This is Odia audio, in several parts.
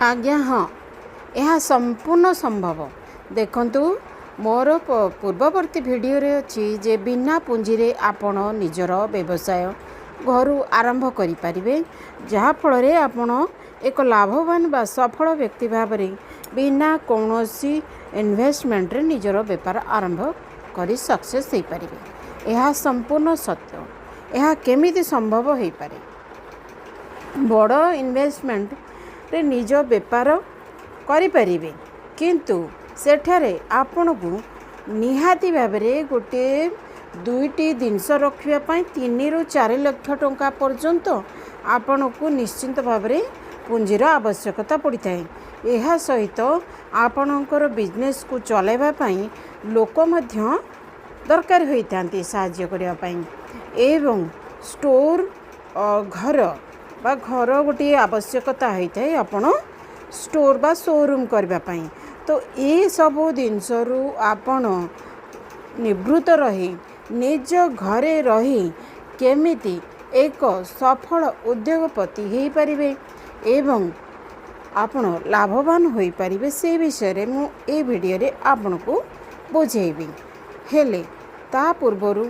ଆଜ୍ଞା ହଁ, ଏହା ସମ୍ପୂର୍ଣ୍ଣ ସମ୍ଭବ। ଦେଖନ୍ତୁ, ମୋର ପୂର୍ବବର୍ତ୍ତୀ ଭିଡ଼ିଓରେ ଅଛି ଯେ ବିନା ପୁଞ୍ଜିରେ ଆପଣ ନିଜର ବ୍ୟବସାୟ ଘରୁ ଆରମ୍ଭ କରିପାରିବେ, ଯାହାଫଳରେ ଆପଣ ଏକ ଲାଭବାନ ବା ସଫଳ ବ୍ୟକ୍ତି ଭାବରେ ବିନା କୌଣସି ଇନଭେଷ୍ଟମେଣ୍ଟରେ ନିଜର ବେପାର ଆରମ୍ଭ କରି ସକ୍ସେସ୍ ହେଇପାରିବେ। ଏହା ସମ୍ପୂର୍ଣ୍ଣ ସତ୍ୟ। ଏହା କେମିତି ସମ୍ଭବ ହୋଇପାରେ? ବଡ଼ ଇନଭେଷ୍ଟମେଣ୍ଟରେ ନିଜ ବେପାର କରିପାରିବେ, କିନ୍ତୁ ସେଠାରେ ଆପଣଙ୍କୁ ନିହାତି ଭାବରେ ଗୋଟିଏ ଦୁଇଟି ଜିନିଷ ରଖିବା ପାଇଁ 3ରୁ 4 ଲକ୍ଷ ଟଙ୍କା ପର୍ଯ୍ୟନ୍ତ ଆପଣଙ୍କୁ ନିଶ୍ଚିନ୍ତ ଭାବରେ ପୁଞ୍ଜିର ଆବଶ୍ୟକତା ପଡ଼ିଥାଏ। ଏହା ସହିତ ଆପଣଙ୍କର ବିଜନେସକୁ ଚଲାଇବା ପାଇଁ ଲୋକ ମଧ୍ୟ ଦରକାର ହୋଇଥାନ୍ତି ସାହାଯ୍ୟ କରିବା ପାଇଁ ଏବଂ ଷ୍ଟୋର ଘର ବା ଘର ଗୋଟିଏ ଆବଶ୍ୟକତା ହୋଇଥାଏ ଆପଣ ଷ୍ଟୋର ବା ସୋରୁମ୍ କରିବା ପାଇଁ। ତ ଏସବୁ ଜିନିଷରୁ ଆପଣ ନିବୃତ୍ତ ରହି ନିଜ ଘରେ ରହି କେମିତି ଏକ ସଫଳ ଉଦ୍ୟୋଗପତି ହେଇପାରିବେ ଏବଂ ଆପଣ ଲାଭବାନ ହୋଇପାରିବେ, ସେ ବିଷୟରେ ମୁଁ ଏ ଭିଡ଼ିଓରେ ଆପଣଙ୍କୁ ବୁଝେଇବି। ହେଲେ ତା ପୂର୍ବରୁ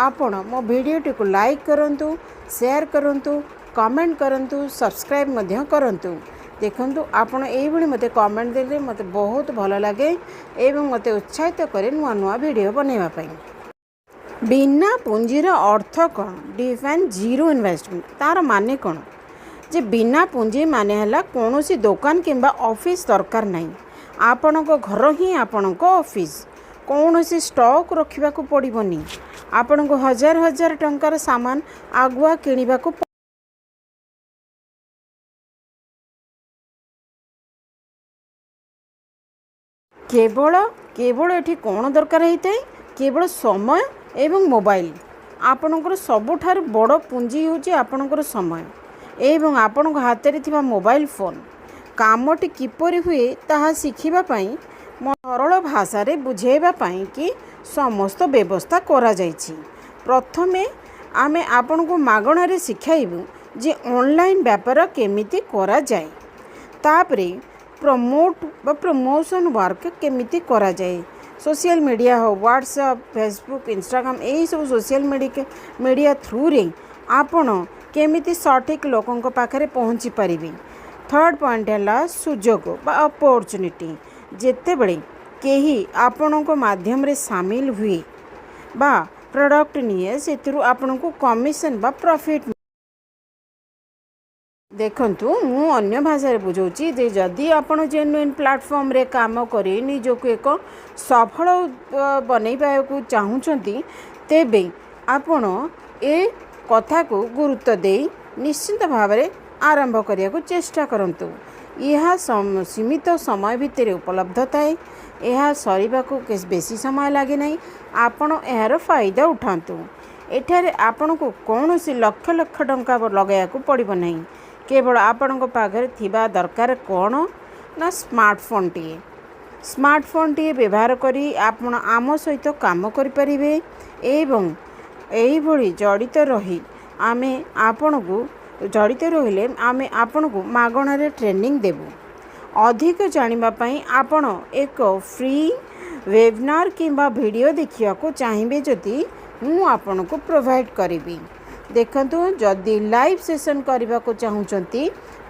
ଆପଣ ମୋ ଭିଡ଼ିଓଟିକୁ ଲାଇକ୍ କରନ୍ତୁ, ସେୟାର କରନ୍ତୁ, କମେଣ୍ଟ କରନ୍ତୁ, ସବସ୍କ୍ରାଇବ୍ ମଧ୍ୟ କରନ୍ତୁ। ଦେଖନ୍ତୁ, ଆପଣ ଏଇଭଳି ମୋତେ କମେଣ୍ଟ ଦେଲେ ମୋତେ ବହୁତ ଭଲ ଲାଗେ ଏବଂ ମୋତେ ଉତ୍ସାହିତ କରେ ନୂଆ ନୂଆ ଭିଡ଼ିଓ ବନେଇବା ପାଇଁ। ବିନା ପୁଞ୍ଜିର ଅର୍ଥ କ'ଣ? ଡିଫାଇନ୍ ଜିରୋ ଇନଭେଷ୍ଟମେଣ୍ଟ, ତା'ର ମାନେ କ'ଣ? ଯେ ବିନା ପୁଞ୍ଜି ମାନେ ହେଲା କୌଣସି ଦୋକାନ କିମ୍ବା ଅଫିସ୍ ଦରକାର ନାହିଁ। ଆପଣଙ୍କ ଘର ହିଁ ଆପଣଙ୍କ ଅଫିସ୍। କୌଣସି ଷ୍ଟକ୍ ରଖିବାକୁ ପଡ଼ିବନି। ଆପଣଙ୍କୁ ହଜାର ହଜାର ଟଙ୍କାର ସାମାନ ଆଗୁଆ କିଣିବାକୁ କେବଳ କେବଳ ଏଠି କ'ଣ ଦରକାର ହେଇଥାଏ? କେବଳ ସମୟ ଏବଂ ମୋବାଇଲ। ଆପଣଙ୍କର ସବୁଠାରୁ ବଡ଼ ପୁଞ୍ଜି ହେଉଛି ଆପଣଙ୍କର ସମୟ ଏବଂ ଆପଣଙ୍କ ହାତରେ ଥିବା ମୋବାଇଲ ଫୋନ୍। କାମଟି କିପରି ହୁଏ ତାହା ଶିଖିବା ପାଇଁ, ସରଳ ଭାଷାରେ ବୁଝାଇବା ପାଇଁ କି ସମସ୍ତ ବ୍ୟବସ୍ଥା କରାଯାଇଛି। ପ୍ରଥମେ ଆମେ ଆପଣଙ୍କୁ ମାଗଣାରେ ଶିଖାଇବୁ ଯେ ଅନଲାଇନ୍ ବେପାର କେମିତି କରାଯାଏ। ତାପରେ ପ୍ରମୋଟ୍ ବା ପ୍ରମୋସନ୍ ୱାର୍କ କେମିତି କରାଯାଏ। ସୋସିଆଲ ମିଡ଼ିଆ ହେଉ, ହ୍ୱାଟ୍ସଆପ୍, ଫେସବୁକ୍, ଇନଷ୍ଟାଗ୍ରାମ, ଏହିସବୁ ସୋସିଆଲ ମିଡ଼ିଆ ଥ୍ରୁରେ ଆପଣ କେମିତି ସଠିକ୍ ଲୋକଙ୍କ ପାଖରେ ପହଞ୍ଚି ପାରିବେ। ଥର୍ଡ଼ ପଏଣ୍ଟ ହେଲା ସୁଯୋଗ ବା ଅପରଚୁନିଟି। ଯେତେବେଳେ କେହି ଆପଣଙ୍କ ମାଧ୍ୟମରେ ସାମିଲ ହୁଏ ବା ପ୍ରଡ଼କ୍ଟ ନିଏ, ସେଥିରୁ ଆପଣଙ୍କୁ କମିଶନ ବା ପ୍ରଫିଟ୍। ଦେଖନ୍ତୁ, ମୁଁ ଅନ୍ୟ ଭାଷାରେ ବୁଝାଉଛି ଯେ ଯଦି ଆପଣ ଜେନୁଇନ୍ ପ୍ଲାଟଫର୍ମରେ କାମ କରି ନିଜକୁ ଏକ ସଫଳ ବନେଇବାକୁ ଚାହୁଁଛନ୍ତି, ତେବେ ଆପଣ ଏ କଥାକୁ ଗୁରୁତ୍ୱ ଦେଇ ନିଶ୍ଚିନ୍ତ ଭାବରେ ଆରମ୍ଭ କରିବାକୁ ଚେଷ୍ଟା କରନ୍ତୁ। ଏହା ସୀମିତ ସମୟ ଭିତରେ ଉପଲବ୍ଧ ଥାଏ। ଏହା ସରିବାକୁ ବେଶୀ ସମୟ ଲାଗେ ନାହିଁ। ଆପଣ ଏହାର ଫାଇଦା ଉଠାନ୍ତୁ। ଏଠାରେ ଆପଣଙ୍କୁ କୌଣସି ଲକ୍ଷ ଲକ୍ଷ ଟଙ୍କା ଲଗାଇବାକୁ ପଡ଼ିବ ନାହିଁ। କେବଳ ଆପଣଙ୍କ ପାଖରେ ଥିବା ଦରକାର କ'ଣ ନା ସ୍ମାର୍ଟଫୋନ୍ଟିଏ। ସ୍ମାର୍ଟଫୋନ୍ଟିଏ ବ୍ୟବହାର କରି ଆପଣ ଆମ ସହିତ କାମ କରିପାରିବେ ଏବଂ ଏଇଭଳି ଜଡ଼ିତ ରହି ଆମେ ଆପଣଙ୍କୁ ଜଡ଼ିତ ରହିଲେ ଆମେ ଆପଣଙ୍କୁ ମାଗଣାରେ ଟ୍ରେନିଂ ଦେବୁ। ଅଧିକ ଜାଣିବା ପାଇଁ ଆପଣ ଏକ ଫ୍ରି ୱେବିନାର୍ କିମ୍ବା ଭିଡ଼ିଓ ଦେଖିବାକୁ ଚାହିଁବେ ଯଦି, ମୁଁ ଆପଣଙ୍କୁ ପ୍ରୋଭାଇଡ଼ କରିବି। ଦେଖନ୍ତୁ, ଯଦି ଲାଇଭ୍ ସେସନ୍ କରିବାକୁ ଚାହୁଁଛନ୍ତି,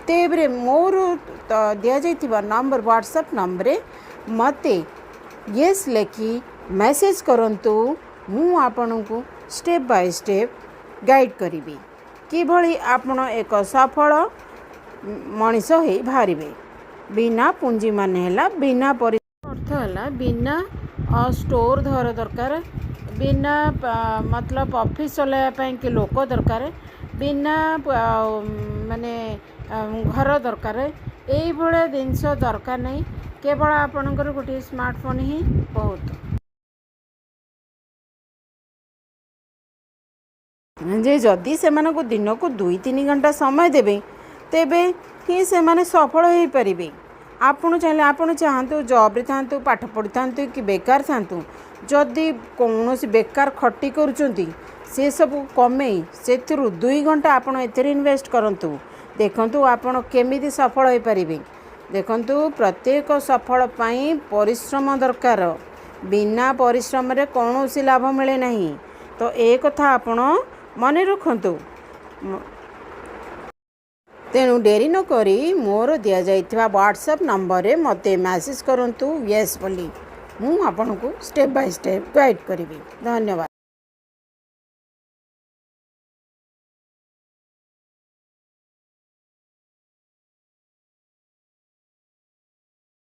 ତେବେ ମୋର ଦିଆଯାଇଥିବା ନମ୍ବର, ହ୍ୱାଟ୍ସଆପ୍ ନମ୍ବରରେ ମୋତେ ୟେସ୍ ଲେଖି ମେସେଜ୍ କରନ୍ତୁ। ମୁଁ ଆପଣଙ୍କୁ ଷ୍ଟେପ୍ ବାଇ ଷ୍ଟେପ୍ ଗାଇଡ଼ କରିବି କିଭଳି ଆପଣ ଏକ ସଫଳ ମଣିଷ ହେଇ ବାହାରିବେ। ବିନା ପୁଞ୍ଜି ମାନେ ହେଲା ବିନା ପରି ଅର୍ଥ ହେଲା ବିନା ଷ୍ଟୋର୍ ଘର ଦରକାର, ବିନା ମତଲବ ଅଫିସ୍ ଚଲାଇବା ପାଇଁ କି ଲୋକ ଦରକାର, ବିନା ମାନେ ଘର ଦରକାର। ଏଇଭଳିଆ ଜିନିଷ ଦରକାର ନାହିଁ। କେବଳ ଆପଣଙ୍କର ଗୋଟିଏ ସ୍ମାର୍ଟଫୋନ୍ ହିଁ ବହୁତ। ଯେ ଯଦି ସେମାନଙ୍କୁ ଦିନକୁ 2-3 ଘଣ୍ଟା ସମୟ ଦେବେ, ତେବେ ହିଁ ସେମାନେ ସଫଳ ହେଇପାରିବେ। ଆପଣ ଚାହିଁଲେ, ଆପଣ ଚାହାନ୍ତୁ, ଜବ୍ରେ ଥାଆନ୍ତୁ, ପାଠ ପଢ଼ିଥାନ୍ତୁ କି ବେକାର ଥାଆନ୍ତୁ, ଯଦି କୌଣସି ବେକାର ଖଟି କରୁଛନ୍ତି, ସେସବୁ କମେଇ ସେଥିରୁ 2 ଘଣ୍ଟା ଆପଣ ଏଥିରେ ଇନଭେଷ୍ଟ କରନ୍ତୁ। ଦେଖନ୍ତୁ ଆପଣ କେମିତି ସଫଳ ହେଇପାରିବେ। ଦେଖନ୍ତୁ, ପ୍ରତ୍ୟେକ ସଫଳ ପାଇଁ ପରିଶ୍ରମ ଦରକାର। ବିନା ପରିଶ୍ରମରେ କୌଣସି ଲାଭ ମିଳେ ନାହିଁ। ତ ଏ କଥା ଆପଣ ମନେ ରଖନ୍ତୁ। ତେଣୁ ଡେରି ନକରି ମୋର ଦିଆଯାଇଥିବା ହ୍ୱାଟ୍ସଆପ୍ ନମ୍ବରରେ ମୋତେ ମେସେଜ୍ କରନ୍ତୁ ୟେସ୍ ବୋଲି। ମୁଁ ଆପଣଙ୍କୁ ଷ୍ଟେପ୍ ବାଇ ଷ୍ଟେପ୍ ଗାଇଡ଼୍ କରିବି। ଧନ୍ୟବାଦ।